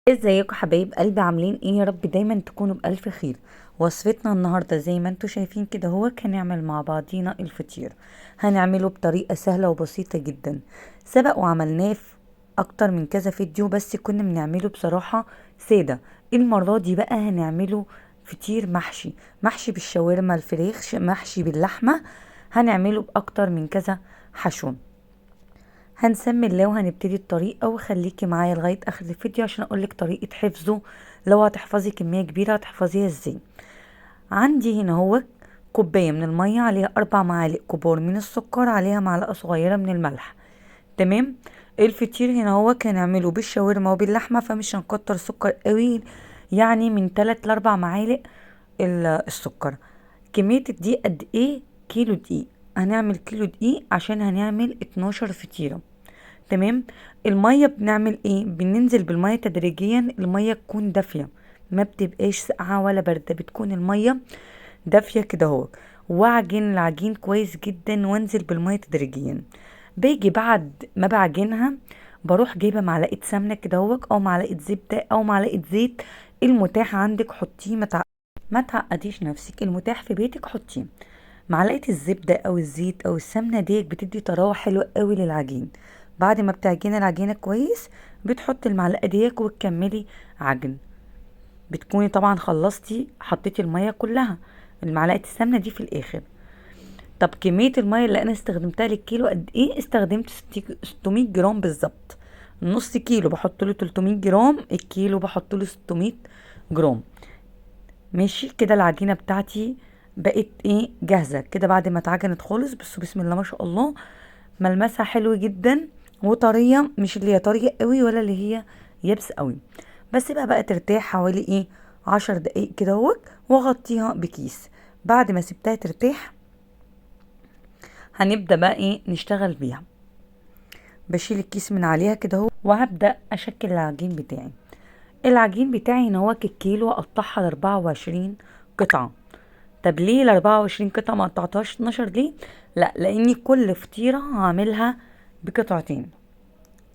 ازيكم حبايب قلبي؟ عاملين ايه؟ يا رب دايما تكونوا بألف خير. وصفتنا النهارده زي ما انتم شايفين كده هو هنعمل مع بعضينا الفطير. هنعمله بطريقة سهلة وبسيطة جدا، سبق وعملناه في اكتر من كذا فيديو، بس كنا بنعمله بصراحة ساده. المرة دي بقى هنعمله فطير محشي، محشي بالشاورما الفراخ، محشي باللحمه، هنعمله باكتر من كذا حشو. هنسمي الله وهنبتدي الطريقة، وخليكي معايا لغاية اخر الفيديو عشان اقولك طريقه حفظه. لو هتحفظي كمية كبيرة هتحفظيها ازاي. عندي هنا هو كوباية من المية، عليها 4 معالق كبار من السكر، عليها معلقه صغيرة من الملح. تمام. الفطير هنا هو هنعمله بالشاورما وباللحمه، فمش هنكتر سكر قوي، يعني من 3 ل 4 معالق السكر. كمية الدقيق قد ايه؟ كيلو دقيق. هنعمل كيلو دقيق عشان هنعمل 12 فطيره. تمام. المية بنعمل ايه؟ بننزل بالمية تدريجيا، المية تكون دافيه، ما بتبقاش ساقعه ولا باردة، بتكون المية دافيه كده اهو. واعجن العجين كويس جدا وانزل بالمية تدريجيا. باجي بعد ما بعجنها بروح جايبه معلقه سمنه كده اهو، او معلقه زبدة، او معلقه زيت، المتاح عندك حطيه، ما تعقديش نفسك، المتاح في بيتك حطيه. معلقه الزبدة او الزيت او السمنة ديت بتدي طراوه حلوة قوي للعجين. بعد ما بتعجني العجينة كويس بتحطي المعلقة ديك وتكملي عجن. بتكوني طبعا خلصتي حطيتي المية كلها، المعلقة السمنة دي في الاخر. طب كمية المية اللي انا استخدمتها للكيلو قد ايه؟ استخدمت 600 جرام بالظبط. نص كيلو بحط له 300 جرام، الكيلو بحط له 600 جرام. ماشي كده. العجينة بتاعتي بقت ايه؟ جاهزة كده بعد ما اتعجنت خالص. بصوا بسم الله ما شاء الله، ملمسها حلو جدا وطريه، مش اللي هي طرية قوي ولا اللي هي يابسة قوي. بس بقى ترتاح حوالي ايه؟ 10 دقايق كده اهوت، واغطيها بكيس. بعد ما سبتها ترتاح هنبدا بقى ايه؟ نشتغل بيها. بشيل الكيس من عليها كده اهو، وهبدا اشكل العجين بتاعي. العجين بتاعي هنا هو الكيلو اقطعها ل 24 قطعه. طب ليه ال 24 قطعه ما قطعتهاش 12 ليه؟ لا، لاني كل فطيره هعملها بقطعتين.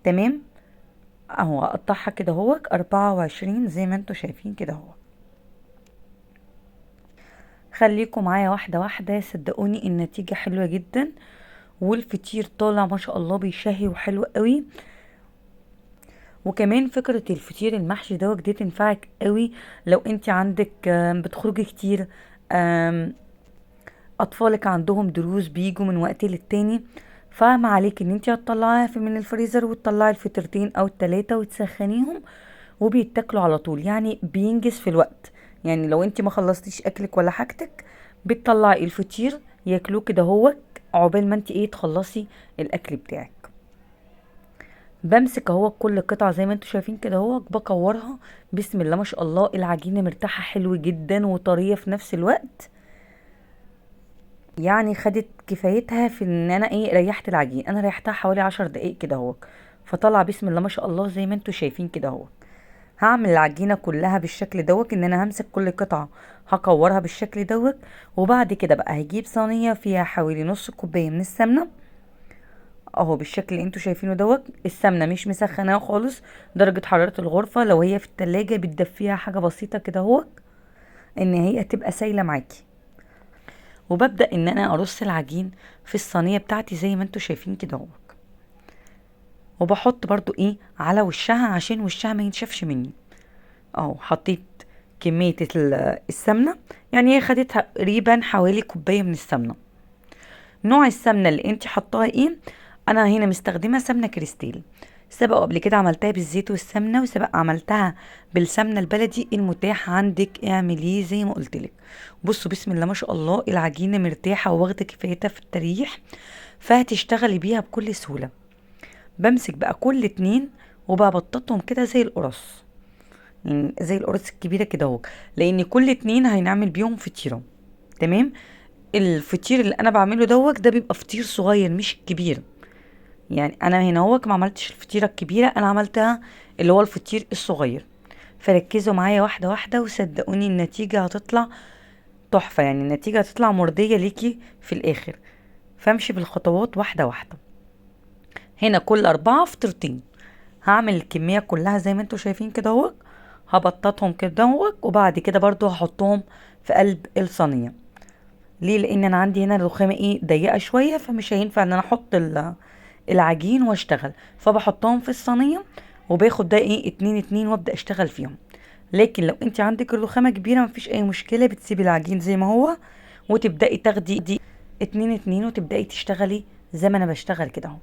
تمام اهو، اقطعها كده اهوت 24 زي ما انتوا شايفين كده اهو. خليكم معايا واحدة واحدة، صدقوني النتيجة حلوة جدا، والفطير طالع ما شاء الله بيشهي وحلو قوي. وكمان فكرة الفطير المحشي دوت دي تنفعك قوي لو انت عندك، بتخرجي كتير، اطفالك عندهم دروس بيجوا من وقت للتاني، فما عليك ان انت هتطلعيها من الفريزر وتطلعي الفطيرتين او التلاتة وتسخنيهم وبيتاكلوا على طول، يعني بينجز في الوقت. يعني لو انت ما خلصتيش اكلك ولا حاجتك بتطلعي الفطير ياكلوه كده اهوت عقبال ما انت ايه تخلصي الاكل بتاعك. بمسك اهو كل قطعه زي ما انتوا شايفين كده اهو، بكورها بسم الله ما شاء الله. العجينة مرتاحة حلو جدا وطريه في نفس الوقت، يعني خدت كفايتها في ان انا ايه ريحت العجين. انا ريحتها حوالي 10 دقايق كده اهو، فطلع بسم الله ما شاء الله زي ما انتوا شايفين كده اهو. هعمل العجينة كلها بالشكل دوت، ان انا همسك كل قطعه هكورها بالشكل دوت. وبعد كده بقى هجيب صينية فيها حوالي نص كوباية من السمنة اهو بالشكل اللي انتوا شايفينه دوت. السمنة مش مسخناها خالص، درجه حرارة الغرفة، لو هي في التلاجة بتدفيها حاجة بسيطة كده اهو ان هي تبقى سايله معاكي. وببدا ان انا ارص العجين في الصينية بتاعتي زي ما انتوا شايفين كده اهو، وبحط برضو ايه على وشها عشان وشها ما ينشفش مني اهو. حطيت كمية السمنة، يعني هي خدتها تقريبا حوالي كوباية من السمنة. نوع السمنة اللي انت حطاها ايه؟ انا هنا مستخدمة سمنه كريستال، سبق قبل كده عملتها بالزيت والسمنه، وسبق عملتها بالسمنه البلدي. المتاح عندك اعمليه زي ما قلتلك. بصوا بسم الله ما شاء الله العجينة مرتاحة وواخده كفايتها في التريح، فهتشتغلي بيها بكل سهولة. بمسك بقى كل اتنين وببططهم كده زي القرص، يعني زي القرص الكبيرة كده اهو، لان كل اتنين هنعمل بيهم فطيره. تمام. الفطير اللي انا بعمله دوت ده بيبقى فطير صغير مش كبير، يعني انا هنا اهوت ما عملتش الفطيره الكبيرة، انا عملتها اللي هو الفطير الصغير. فركزوا معايا واحدة واحدة وصدقوني النتيجة هتطلع تحفة، يعني النتيجة هتطلع مرضية ليكي في الاخر. فامشي بالخطوات واحدة واحدة. هنا كل 4 فطيرتين. هعمل الكمية كلها زي ما انتوا شايفين كده اهو، هبططهم كده اهو، وبعد كده برضو هحطهم في قلب الصينية. ليه؟ لان انا عندي هنا الرخامه ايه ضيقه شوية، فمش هينفع ان انا احط العجين واشتغل، فبحطهم في الصينية وباخد ده ايه 2 2 وابدا اشتغل فيهم. لكن لو انت عندك الرخامه كبيرة مفيش اي مشكلة، بتسيبي العجين زي ما هو وتبداي تاخدي دي 2 2 وتبداي تشتغلي زي ما انا بشتغل كده اهو.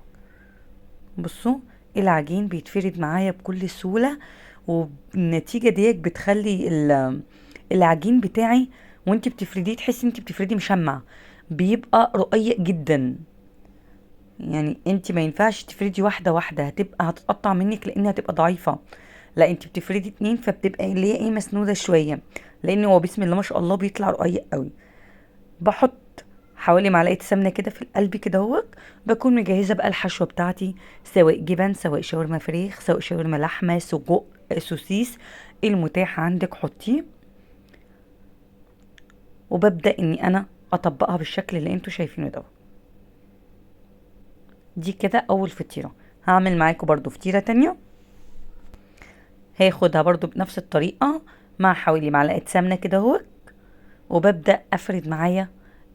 بصوا العجين بيتفرد معايا بكل سهولة، والنتيجة ديت بتخلي العجين بتاعي وانت بتفرديه تحسي انت بتفردي مشمع، بيبقى رقيق جدا. يعني انت ما ينفعش تفردي واحدة واحدة، هتتقطع منك لان هتبقى ضعيفة. لا انت بتفردي 2 فبتبقى اللي هي ايه مسنوده شوية، لان هو بسم الله ما شاء الله بيطلع رقيق قوي. بحط حوالي معلقه سمنه كده في القلب كده اهوت. بكون مجهزة بقى الحشوه بتاعتي، سواء جبن، سواء شاورما فراخ، سواء شاورما لحمه، سجق، سوسيس، المتاح عندك حطيه. وببدا اني انا اطبقها بالشكل اللي انتوا شايفينه ده. دي كده اول فطيره. هعمل معاكم برضو فطيره تانية، هاخدها برضو بنفس الطريقة مع حوالي معلقه سمنه كده اهوت، وببدا افرد معايا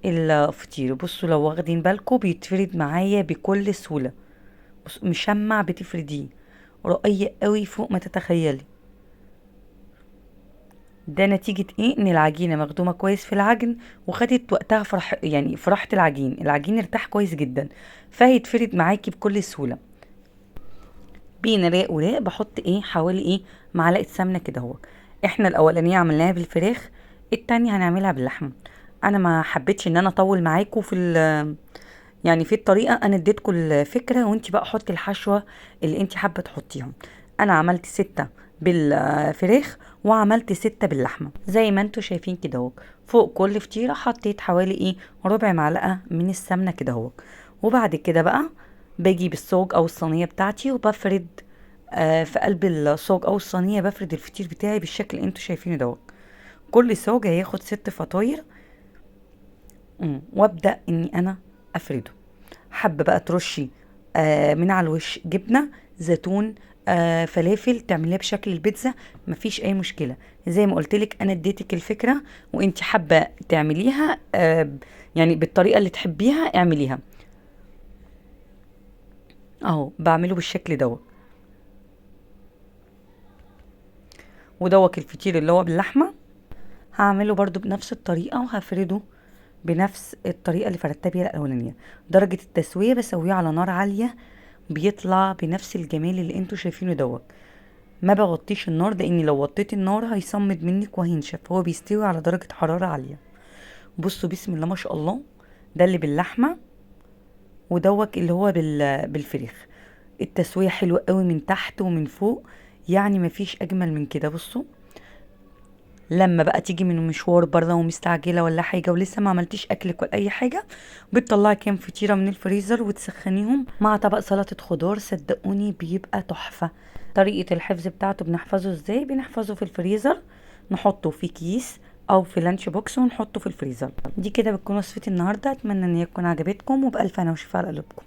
الفطير. بصوا لو واخدين بالكم بيتفرد معايا بكل سهولة، بصوا مشمع بتفرديه رقيق قوي فوق ما تتخيلي. ده نتيجة ايه؟ ان العجينة مخدومة كويس في العجن وخدت وقتها فرح، يعني فرحة العجين، العجين ارتاح كويس جدا، فهيتفرد معاكي بكل سهولة. بين راق وراق بحط ايه حوالي ايه معلقة سمنة كده اهو. احنا الاولانية عملناها بالفراخ، التانية هنعملها باللحمة. انا ما حبيتش ان انا اطول معاكم في يعني في الطريقة، انا اديتكم الفكرة وانت بقى حطي الحشوة اللي انت حابة تحطيها. انا عملت 6 بالفراخ وعملت 6 باللحمة زي ما انتوا شايفين كده اهو. فوق كل فطيرة حطيت حوالي ايه ربع معلقة من السمنة كده اهو. وبعد كده بقى بجيب الصاج او الصينية بتاعتي وبفرد في قلب الصاج او الصينية، بفرد الفطير بتاعي بالشكل اللي انتوا شايفينه دوت. كل صاج هياخد 6 فطاير، وابدا اني انا افرده. حابة بقى ترشي من على الوش جبنه، زيتون، فلافل، تعمليها بشكل البيتزا، مفيش اي مشكلة. زي ما قلتلك انا اديتك الفكرة وانت حابة تعمليها يعني بالطريقة اللي تحبيها اعمليها. اهو بعمله بالشكل دوت. ودوت الفطير اللي هو باللحمه هعمله برضو بنفس الطريقة، وهفرده بنفس الطريقة اللي فردتها بيها الاولانية. درجه التسوية بسويها على نار عالية، بيطلع بنفس الجمال اللي انتوا شايفينه دوت. ما بغطيش النار لان لو وطيت النار هيصمد منك وهينشف، هو بيستوي على درجه حرارة عالية. بصوا بسم الله ما شاء الله، ده اللي باللحمه ودوت اللي هو بالفراخ. التسوية حلوة قوي من تحت ومن فوق، يعني مفيش اجمل من كده. بصوا لما بقى تيجي من مشوار بره ومستعجله ولا حاجة ولسه ما عملتيش اكلك ولا اي حاجة، بتطلعي كام فطيره من الفريزر وتسخنيهم مع طبق سلطة خضار، صدقوني بيبقى تحفة. طريقه الحفظ بتاعته بنحفظه ازاي؟ بنحفظه في الفريزر، نحطه في كيس او في lunch box ونحطه في الفريزر. دي كده بتكون وصفتي النهارده، اتمنى ان هي تكون عجبتكم، وبالف هنا وشفاء على قلوبكم.